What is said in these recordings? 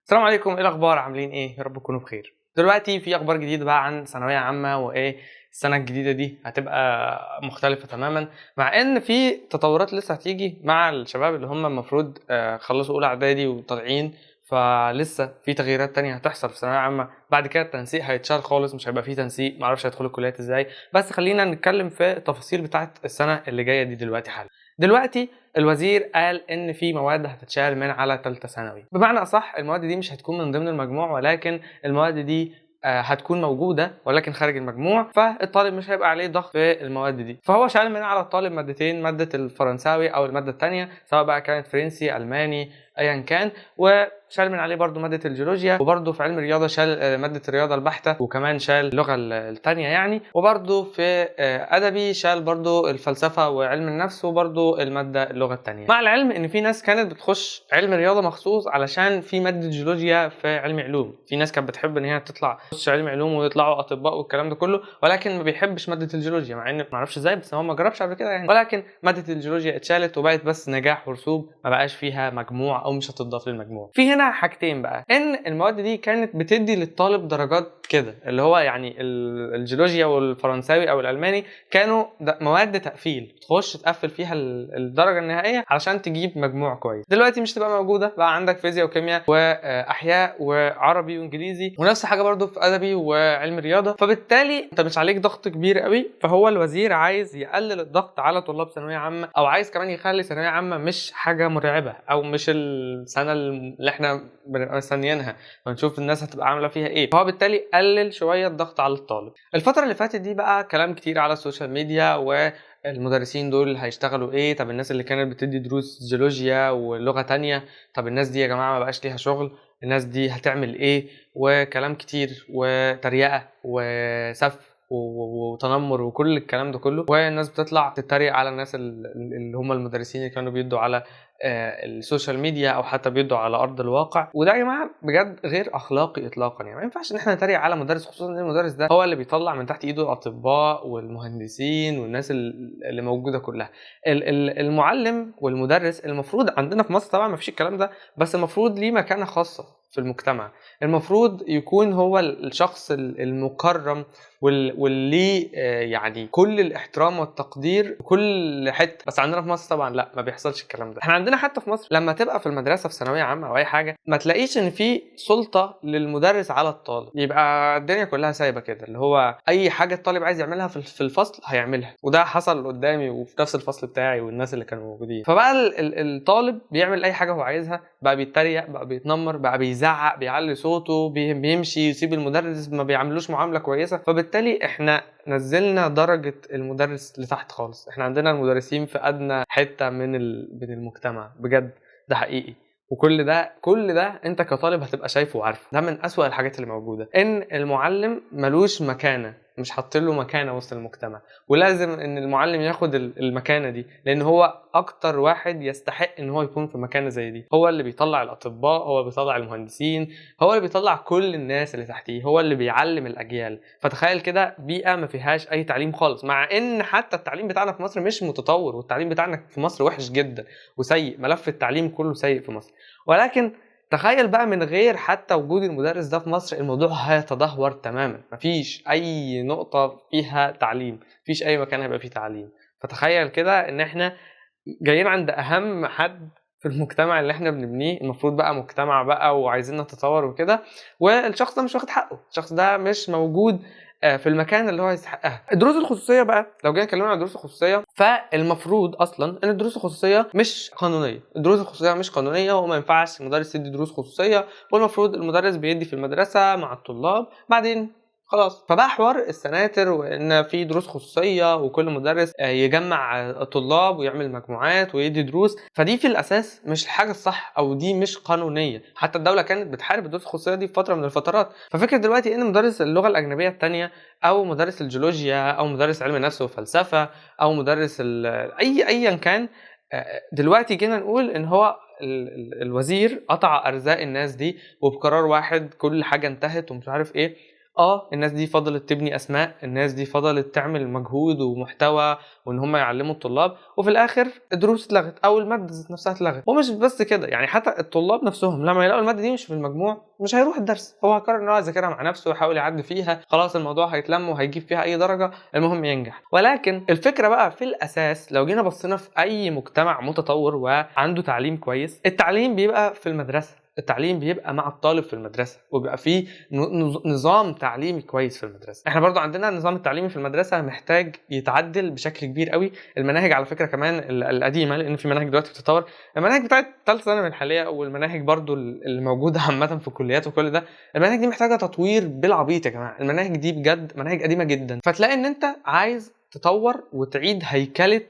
السلام عليكم، ايه الاخبار؟ عاملين ايه؟ يا رب تكونوا بخير. دلوقتي في اخبار جديدة بقى عن ثانوية عامة، وايه السنة الجديدة دي هتبقى مختلفة تماما، مع ان في تطورات لسه هتيجي مع الشباب اللي هم المفروض خلصوا اولى اعدادي وطالعين، فلسه في تغييرات تانية هتحصل في ثانوية عامة. بعد كده التنسيق هيتشال خالص، مش هيبقى فيه تنسيق، معرفش هيدخلوا الكليات ازاي. بس خلينا نتكلم في التفاصيل بتاعت السنة اللي جاية دي دلوقتي حالا. دلوقتي الوزير قال ان في مواد هتتشال من على ثالثة ثانوي، بمعنى اصح المواد دي مش هتكون من ضمن المجموع، ولكن المواد دي هتكون موجودة ولكن خارج المجموع، فالطالب مش هيبقى عليه ضغط في المواد دي. فهو شال من على الطالب مادتين، مادة الفرنساوي او المادة الثانية سواء بقى كانت فرنسي الماني ايا كان، وشال من عليه برده مادة الجيولوجيا، وبرده في علم الرياضة شال مادة الرياضة البحتة، وكمان شال اللغة الثانية يعني، وبرده في ادبي شال برده الفلسفة وعلم النفس، وبرده المادة اللغة الثانية. مع العلم ان في ناس كانت بتخش علم الرياضة مخصوص علشان في مادة جيولوجيا في علم علوم، في ناس كانت بتحب ان هي تطلع تخش علم علوم ويطلعوا اطباء والكلام ده كله، ولكن ما بيحبش مادة الجيولوجيا، مع ان ما اعرفش ازاي، بس هو ما جربش قبل كده يعني. ولكن مادة الجيولوجيا اتشالت وبقت بس نجاح ورسوب، ما بقاش فيها مجموع او مش هتضاف للمجموع. في هنا حاجتين بقى، ان المواد دي كانت بتدي للطالب درجات كده، اللي هو يعني الجيولوجيا والفرنساوي او الالماني كانوا مواد تقفيل، تخش تقفل فيها الدرجة النهائية علشان تجيب مجموع كويس. دلوقتي مش تبقى موجودة، بقى عندك فيزياء وكيمياء واحياء وعربي وانجليزي، ونفس حاجة برضو في ادبي وعلم رياضة، فبالتالي انت مش عليك ضغط كبير قوي. فهو الوزير عايز يقلل الضغط على طلاب ثانوية عامة، او عايز كمان يخلي ثانوية عامة مش حاجة مرعبة، او مش السنة اللي احنا بنبقى مستنيينها ونشوف الناس هتبقى عامله فيها ايه. فهو بالتالي قلل شوية الضغط على الطالب. الفترة اللي فاتت دي بقى كلام كتير على ال social media، والمدرسين دول هيشتغلوا ايه؟ طب الناس اللي كانت بتدي دروس جيولوجيا ولغة تانية، طب الناس دي يا جماعة ما بقاش ليها شغل، الناس دي هتعمل ايه؟ وكلام كتير وتريقه وسف وتنمر وكل الكلام ده كله، والناس بتطلع تتريق على الناس اللي هم المدرسين اللي كانوا بيدوا على ال social media او حتى بيدوا على ارض الواقع. وده يا جماعة بجد غير اخلاقي اطلاقا، يعني ما ينفعش ان احنا نتريق على مدرس، خصوصا ان المدرس ده هو اللي بيطلع من تحت ايده الاطباء والمهندسين والناس اللي موجودة كلها. المعلم والمدرس المفروض عندنا في مصر طبعا ما فيش الكلام ده، بس المفروض ليه مكانه خاصة في المجتمع، المفروض يكون هو الشخص المكرم واللي يعني كل الاحترام والتقدير كل حتة. بس عندنا في مصر طبعا لا، ما بيحصلش الكلام ده. احنا عندنا حتى في مصر لما تبقى في المدرسة في ثانوية عامة او اي حاجة، ما تلاقيش ان في سلطة للمدرس على الطالب، يبقى الدنيا كلها سايبه كده، اللي هو اي حاجة الطالب عايز يعملها في الفصل هيعملها. وده حصل قدامي وفي نفس الفصل بتاعي والناس اللي كانوا موجودين. فبقى الطالب بيعمل اي حاجة هو عايزها، بقى بيتريق، بقى بيتنمر، بقى بيزعق، بيعلي صوته، بيمشي يسيب المدرس، ما بيعملوش معاملة كويسة. فبالتالي احنا نزلنا درجة المدرس لتحت خالص. احنا عندنا المدرسين في أدنى حتة من المجتمع بجد، ده حقيقي. وكل ده كل ده انت كطالب هتبقى شايفه وعارفه. ده من أسوأ الحاجات اللي موجودة، ان المعلم ملوش مكانة، مش حاطين له مكانة وسط المجتمع، ولازم ان المعلم ياخد المكانة دي، لان هو اكتر واحد يستحق ان هو يكون في مكانة زي دي. هو اللي بيطلع الاطباء، هو اللي بيطلع المهندسين، هو اللي بيطلع كل الناس اللي تحتيه، هو اللي بيعلم الاجيال. فتخيل كده بيئة ما فيهاش اي تعليم خالص، مع ان حتى التعليم بتاعنا في مصر مش متطور، والتعليم بتاعنا في مصر وحش جدا وسيء، ملف التعليم كله سيء في مصر. ولكن تخيل بقى من غير حتى وجود المدرس ده في مصر، الموضوع هيتدهور تماما، مفيش اي نقطة فيها تعليم، مفيش اي مكان هيبقى فيه تعليم. فتخيل كده ان احنا جايين عند اهم حد في المجتمع اللي احنا بنبنيه، المفروض بقى مجتمع بقى وعايزين نتطور وكده، والشخص ده مش واخد حقه، الشخص ده مش موجود في المكان اللي هو يستحقها. الدروس الخصوصية بقى، لو جينا اتكلمنا عن الدروس الخصوصية، فالمفروض اصلا ان الدروس الخصوصية مش قانونية، الدروس الخصوصية مش قانونية، وما ينفعش المدرس يدي دروس خصوصية، والمفروض المدرس بيدي في المدرسة مع الطلاب بعدين خلاص. فبقى حوار السناتر وان في دروس خصوصية وكل مدرس يجمع طلاب ويعمل مجموعات ويدي دروس، فدي في الاساس مش الحاجة الصح، او دي مش قانونية. حتى الدولة كانت بتحارب الدروس الخصوصية دي في فترة من الفترات. ففكره دلوقتي ان مدرس اللغة الاجنبية الثانية، او مدرس الجيولوجيا، او مدرس علم النفس وفلسفة، او مدرس اي ايا كان، دلوقتي جينا نقول ان هو الوزير قطع ارزاق الناس دي، وبقرار واحد كل حاجة انتهت ومش عارف ايه. الناس دي فضلت تبني اسماء، الناس دي فضلت تعمل مجهود ومحتوى وان هم يعلموا الطلاب، وفي الاخر الدروس اتلغت او المادة ذات نفسها اتلغت. ومش بس كده، يعني حتى الطلاب نفسهم لما يلاقوا المادة دي مش في المجموع مش هيروح الدرس، هو هيقرر ان هو يذاكرها مع نفسه ويحاول يعدي فيها، خلاص الموضوع هيتلم وهيجيب فيها اي درجه، المهم ينجح. ولكن الفكرة بقى في الاساس لو جينا بصينا في اي مجتمع متطور وعنده تعليم كويس، التعليم بيبقى في المدرسة، التعليم بيبقى مع الطالب في المدرسة، وبيبقى فيه نظام تعليمي كويس في المدرسة. احنا برضو عندنا النظام التعليمي في المدرسة محتاج يتعدل بشكل كبير قوي. المناهج على فكرة كمان القديمة، لان في مناهج دلوقتي بتتطور، المناهج بتاعت ثالثة ثانوي الحالية والمناهج برضو اللي موجودة عامة في الكليات وكل ده، المناهج دي محتاجه تطوير بالعبيط يا جماعة. المناهج دي بجد مناهج قديمة جدا. فتلاقي ان انت عايز تطور وتعيد هيكله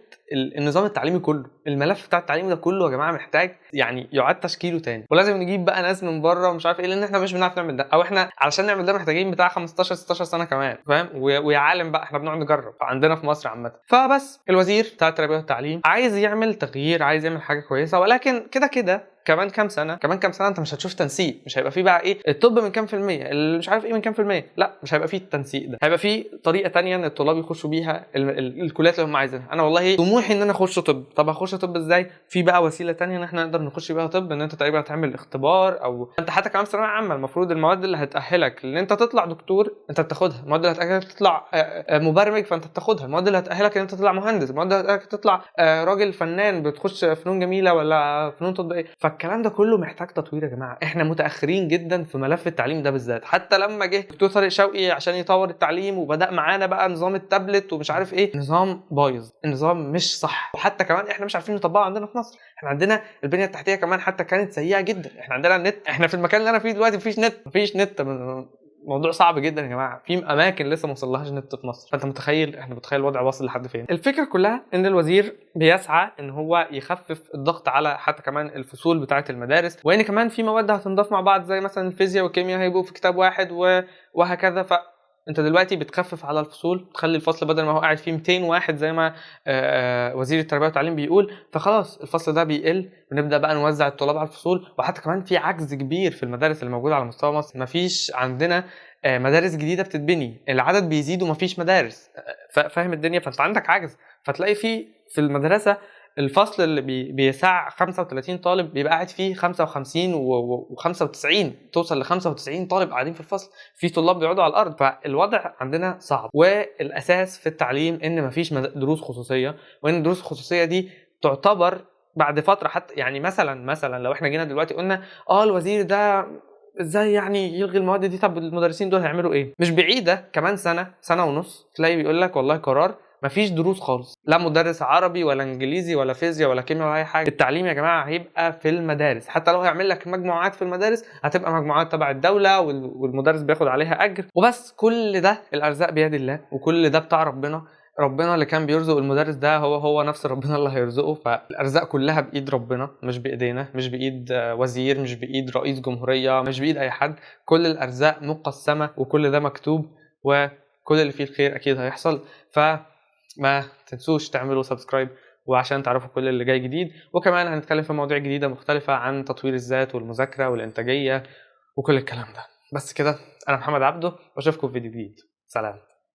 النظام التعليمي كله، الملف بتاع التعليم ده كله يا جماعة محتاج يعني يعاد تشكيله تاني، ولازم نجيب بقى ناس من بره ومش عارف ايه، لان احنا مش بنعرف نعمل ده، او احنا علشان نعمل ده محتاجين بتاع 15 16 سنة كمان، فاهم؟ ويا عالم بقى احنا بنقعد نجرب عندنا في مصر عامة. فبس الوزير بتاع التربية والتعليم عايز يعمل تغيير، عايز يعمل حاجة كويسة، ولكن كده كده كمان كام سنة، كمان كام سنة انت مش هتشوف تنسيق، مش هيبقى فيه بقى ايه الطب من كام في المية، اللي مش عارف ايه من كام في المية، لا مش هيبقى فيه التنسيق ده، هيبقى فيه طريقه تانية ان الطلاب يخشوا بيها الكليات اللي هم عايزينها. انا والله طموحي ان انا اخش طب، طب هخش طب ازاي؟ في بقى وسيلة تانية ان احنا نقدر نخش بيها طب، ان انت تقريبا هتعمل اختبار، او انت حتى كمان في ثانوية عامة المفروض المواد اللي هتاهلك ان انت تطلع دكتور انت بتاخدها، المواد اللي هتاهلك تطلع مبرمج فانت بتاخدها، المواد اللي هتاهلك ان انت تطلع مهندس، المواد اللي هتاهلك تطلع راجل فنان بتخش فنون جميلة ولا فنون تطبيقية. فالكلام ده كله محتاج تطوير يا جماعة، احنا متاخرين جدا في ملف التعليم ده بالذات. حتى لما جه دكتور طارق شوقي عشان يطور التعليم وبدا معانا بقى نظام التابلت ومش عارف ايه، نظام بايظ، النظام مش صح، وحتى كمان احنا مش عارفين نطبقه عندنا في مصر. احنا عندنا البنية التحتية كمان حتى كانت سيئه جدا، احنا عندنا النت، احنا في المكان اللي انا فيه دلوقتي مفيش نت، مفيش نت، موضوع صعب جدا يا جماعة، في اماكن لسه ما وصلهاش نت في مصر، فانت متخيل، احنا متخيل الوضع واصل لحد فين. الفكرة كلها ان الوزير بيسعى ان هو يخفف الضغط على حتى كمان الفصول بتاعه المدارس، وان كمان في مواد هتنضاف مع بعض زي مثلا الفيزياء والكيمياء هيبقوا في كتاب واحد وهكذا. فانت دلوقتي بتخفف على الفصول، تخلي الفصل بدل ما هو قاعد فيه 200 واحد زي ما وزير التربية والتعليم بيقول، فخلاص الفصل ده بيقل، ونبدا بقى نوزع الطلاب على الفصول. وحتى كمان في عجز كبير في المدارس اللي موجودة على مستوى مصر، مفيش عندنا مدارس جديدة بتتبني، العدد بيزيد ومفيش مدارس، فاهم الدنيا؟ فانت عندك عجز، فتلاقي في المدرسة الفصل اللي بيسع 35 طالب بيبقى قاعد فيه 55 و95، توصل ل 95 طالب قاعدين في الفصل، في طلاب بيقعدوا على الارض. فالوضع عندنا صعب، والاساس في التعليم ان مفيش دروس خصوصية، وان الدروس الخصوصية دي تعتبر بعد فترة حتى، يعني مثلا لو احنا جينا دلوقتي قلنا الوزير ده ازاي يعني يلغي المواد دي، طب المدرسين دول هيعملوا ايه؟ مش بعيدة كمان سنة، سنة ونص تلاقي بيقول لك والله قرار مفيش دروس خالص، لا مدرس عربي ولا انجليزي ولا فيزياء ولا كيمياء ولا اي حاجة. التعليم يا جماعة هيبقى في المدارس، حتى لو هيعمل لك مجموعات في المدارس هتبقى مجموعات تبع الدولة والمدرس بياخد عليها اجر وبس. كل ده الارزاق بيد الله، وكل ده بتاع ربنا، ربنا اللي كان بيرزق المدرس ده هو نفس ربنا اللي هيرزقه. فالارزاق كلها بايد ربنا، مش بايدينا، مش بايد وزير، مش بايد رئيس جمهورية، مش بايد اي حد. كل الارزاق مقسمة وكل ده مكتوب، وكل اللي فيه الخير اكيد هيحصل. فما تنسوش تعملوا subscribe وعشان تعرفوا كل اللي جاي جديد، وكمان هنتكلم في مواضيع جديدة مختلفة عن تطوير الذات والمذاكرة والانتاجية وكل الكلام ده. بس كده، انا محمد عبده، واشوفكم في فيديو جديد. سلام.